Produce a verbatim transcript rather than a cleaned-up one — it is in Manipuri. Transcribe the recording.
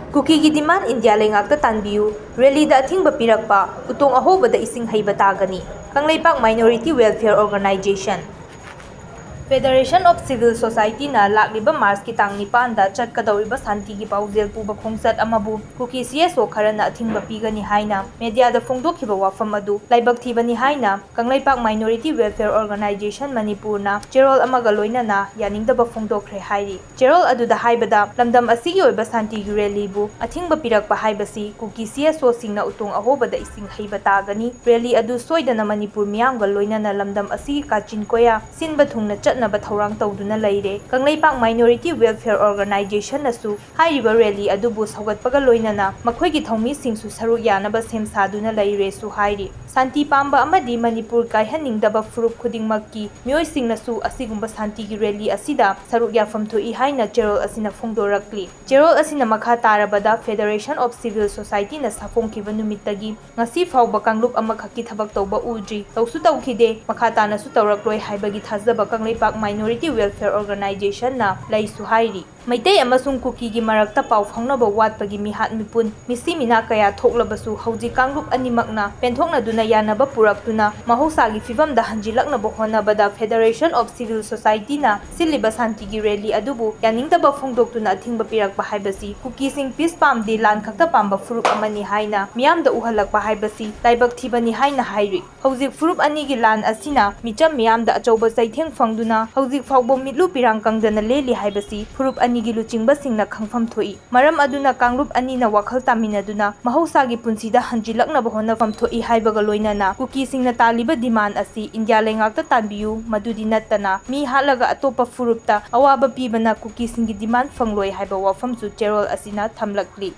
ꯀꯨꯀꯤꯒꯤ demand ꯏꯟꯗꯤꯌꯥ ꯂꯩꯉꯥꯛꯇ ꯇꯥꯟꯕꯤꯌꯨ, rallyꯗ ꯑꯊꯤꯡꯕ ꯄꯤꯔꯛꯄ, ꯎꯇꯣꯡ ꯑꯍꯧꯕꯗ ꯏꯁꯤꯡ ꯍꯩꯕ ꯇꯥꯒꯅꯤ꯫ Kangleipak Minority Welfare Organization꯫ Federation of Civil Societyꯅ ꯂꯥꯛꯂꯤꯕ ꯃꯥꯔꯆꯀꯤ ꯇꯥꯡ ꯅꯤꯄꯥꯟꯗ ꯆꯠꯀꯗꯧꯔꯤꯕ ꯁꯥꯟꯇꯤꯒꯤ ꯄꯥꯎꯖꯦꯜ ꯄꯨꯕ ꯈꯣꯡꯆꯠ ꯑꯃꯕꯨ ꯀꯨꯀꯤ CSO ꯈꯔꯅ ꯑꯊꯤꯡꯕ ꯄꯤꯒꯅꯤ ꯍꯥꯏꯅ ꯃꯦꯗꯤꯌꯥꯗ ꯐꯣꯡꯗꯣꯛꯈꯤꯕ ꯋꯥꯐꯝ ꯑꯗꯨ ꯂꯥꯏꯕꯛ ꯊꯤꯕꯅꯤ ꯍꯥꯏꯅ ꯀꯪꯂꯩꯄꯥꯛ Minority Welfare Organization ꯃꯅꯤꯄꯨꯔꯅ ꯆꯦꯔꯣꯜ ꯑꯃꯒ ꯂꯣꯏꯅꯅ ꯌꯥꯅꯤꯡꯗꯕ ꯐꯣꯡꯗꯣꯛꯈ꯭ꯔꯦ ꯍꯥꯏꯔꯤ꯫ ꯆꯦꯔꯣꯜ ꯑꯗꯨꯗ ꯍꯥꯏꯕꯗ, ꯂꯝꯗꯝ ꯑꯁꯤꯒꯤ ꯑꯣꯏꯕ ꯁꯥꯟꯇꯤꯒꯤ rallyꯕꯨ ꯑꯊꯤꯡꯕ ꯄꯤꯔꯛꯄ ꯍꯥꯏꯕꯁꯤ ꯀꯨꯀꯤ CSOꯁꯤꯡꯅ ꯎꯇꯣꯡ ꯑꯍꯧꯕꯗ ꯏꯁꯤꯡ ꯍꯩꯕ ꯇꯥꯒꯅꯤ꯫ Rally ꯑꯗꯨ ꯁꯣꯏꯗꯅ ꯃꯅꯤꯄꯨꯔ ꯃꯤꯌꯥꯝꯒ ꯂꯣꯏꯅꯅ ꯂꯝꯗꯝ ꯑꯁꯤꯒꯤ ꯀꯥꯆꯤꯟ ꯀꯣꯌꯥ ꯁꯤꯟꯕ ꯊꯨꯡꯅ ꯆꯠꯅꯕ ꯊꯧꯔꯥꯡ ꯇꯧꯗꯨꯅ ꯂꯩꯔꯦ꯫ ꯀꯪꯂꯩꯄꯥꯛ Minority Welfare Organizationꯅꯁꯨ ꯍꯥꯏꯔꯤꯕ rally ꯑꯗꯨꯕꯨ ꯁꯧꯒꯠꯄꯒ ꯂꯣꯏꯅꯅ ꯃꯈꯣꯏꯒꯤ ꯊꯧꯃꯤꯁꯤꯡꯁꯨ ꯁꯔꯨꯛ ꯌꯥꯅꯕ ꯁꯦꯝ ꯁꯥꯗꯨꯅ ꯂꯩꯔꯦꯁꯨ ꯍꯥꯏꯔꯤ꯫ ꯁꯥꯟꯇꯤ ꯄꯥꯝꯕ ꯑꯃꯗꯤ ꯃꯅꯤꯄꯨꯔ ꯀꯥꯏꯍꯟꯅꯤꯡꯗꯕ ꯐꯨꯔꯨꯞ ꯈꯨꯗꯤꯡꯃꯛꯀꯤ ꯃꯤꯑꯣꯏꯁꯤꯡꯅꯁꯨ ꯑꯁꯤꯒꯨꯝꯕ ꯁꯥꯟꯇꯤꯒꯤ rally ꯑꯁꯤꯗ ꯁꯔꯨꯛ ꯌꯥꯐꯝ ꯊꯣꯛꯏ ꯍꯥꯏꯅ ꯆꯦꯔꯣꯜ ꯑꯁꯤꯅ ꯐꯣꯡꯗꯣꯔꯛꯂꯤ꯫ ꯆꯦꯔꯣꯜ ꯑꯁꯤꯅ ꯃꯈꯥ ꯇꯥꯔꯕꯗ, Federation of Civil Societyꯅ ꯁꯥꯐꯣꯡꯈꯤꯕ ꯅꯨꯃꯤꯠꯇꯒꯤ ꯉꯁꯤ ꯐꯥꯎꯕ ꯀꯥꯡꯂꯨꯞ ꯑꯃꯈꯛꯀꯤ ꯊꯕꯛ ꯇꯧꯕ ꯎꯗ꯭ꯔꯤ, ꯇꯧꯁꯨ ꯇꯧꯈꯤꯗꯦ, ꯃꯈꯥ ꯇꯥꯅꯁꯨ ꯇꯧꯔꯛꯂꯣꯏ ꯍꯥꯏꯕꯒꯤ ꯊꯥꯖꯕ ꯀꯪꯂꯩꯄꯥꯛ Minority Welfare Organizationꯅ ꯂꯩꯁꯨ ꯍꯥꯏꯔꯤ꯫ ꯃꯩꯇꯩ ꯑꯃꯁꯨꯡ ꯀꯨꯀꯤꯒꯤ ꯃꯔꯛꯇ ꯄꯥꯎ ꯐꯥꯎꯅꯕ ꯋꯥꯠꯄꯒꯤ ꯃꯤꯍꯥꯠ ꯃꯤꯄꯨꯟ, ꯃꯤꯁꯤ ꯃꯤꯅꯥ ꯀꯌꯥ ꯊꯣꯛꯂꯕꯁꯨ ꯍꯧꯖꯤꯛ ꯀꯥꯡꯂꯨꯞ ꯑꯅꯤꯃꯛꯅ ꯄꯦꯟꯊꯣꯛꯅꯗꯨꯅ ꯌꯥꯅꯕ ꯄꯨꯔꯛꯇꯨꯅ ꯃꯍꯧꯁꯥꯒꯤ ꯐꯤꯕꯝꯗ ꯍꯟꯖꯤꯜꯂꯛꯅꯕ ꯍꯣꯠꯅꯕꯗ Federation of Civil Societyꯅ ꯁꯤꯜꯂꯤꯕ ꯁꯥꯟꯇꯤꯒꯤ rally ꯑꯗꯨꯕꯨ ꯌꯥꯅꯤꯡꯗꯕ ꯐꯣꯡꯗꯣꯛꯇꯨꯅ ꯑꯊꯤꯡꯕ ꯄꯤꯔꯛꯄ ꯍꯥꯏꯕꯁꯤ ꯀꯨꯀꯤꯁꯤꯡ peace ꯄꯥꯝꯗꯦ, ꯂꯥꯟ ꯈꯛꯇ ꯄꯥꯝꯕ ꯐꯨꯔꯨꯞ ꯑꯃꯅꯤ ꯍꯥꯏꯅ ꯃꯤꯌꯥꯝꯗ ꯎꯍꯜꯂꯛꯄ ꯍꯥꯏꯕꯁꯤ ꯂꯥꯏꯕꯛ ꯊꯤꯕꯅꯤ ꯍꯥꯏꯅ ꯍꯥꯏꯔꯤ꯫ ꯍꯧꯖꯤꯛ ꯐꯨꯔꯨꯞ ꯑꯅꯤꯒꯤ ꯂꯥꯟ ꯑꯁꯤꯅ ꯃꯤꯆꯝ ꯃꯤꯌꯥꯝꯗ ꯑꯆꯧꯕ ꯆꯩꯊꯦꯡ ꯐꯪꯗꯨꯅ ꯍꯧꯖꯤꯛ ꯐꯥꯎꯕ ꯃꯤꯠꯂꯨ ꯄꯤꯔꯥꯡ ꯀꯪꯗꯅ ꯂꯦꯜꯂꯤ ꯍꯥꯏꯕꯁꯤ ꯐꯨꯔꯨꯞ ꯑꯅꯤꯒꯤ ꯂꯨꯆꯤꯡꯕꯁꯤꯡꯅ ꯈꯪꯐꯝ ꯊꯣꯛꯏ꯫ ꯃꯔꯝ ꯑꯗꯨꯅ ꯀꯥꯡꯂꯨꯞ ꯑꯅꯤꯅ ꯋꯥꯈꯜ ꯇꯥꯃꯤꯟꯅꯗꯨꯅ ꯃꯍꯧꯁꯥꯒꯤ ꯄꯨꯟꯁꯤꯗ ꯍꯟꯖꯤꯜꯂꯛꯅꯕ ꯍꯣꯠꯅꯐꯝ ꯊꯣꯛꯏ ꯍꯥꯏꯕꯒ ꯂꯣꯏꯅꯅ ꯀꯨꯀꯤꯁꯤꯡꯅ ꯇꯥꯜꯂꯤꯕ demand ꯑꯁꯤ ꯏꯟꯗꯤꯌꯥ ꯂꯩꯉꯥꯛꯇ ꯇꯥꯟꯕꯤꯌꯨ, ꯃꯗꯨꯗꯤ ꯅꯠꯇꯅ ꯃꯤ ꯍꯥꯠꯂꯒ ꯑꯇꯣꯞꯄ ꯐꯨꯔꯨꯞꯇ ꯑꯋꯥꯕ ꯄꯤꯕꯅ ꯀꯨꯀꯤꯁꯤꯡꯒꯤ demand ꯐꯪꯂꯣꯏ ꯍꯥꯏꯕ ꯋꯥꯐꯝꯁꯨ ꯆꯦꯔꯣꯜ ꯑꯁꯤꯅ ꯊꯝꯂꯛꯂꯤ꯫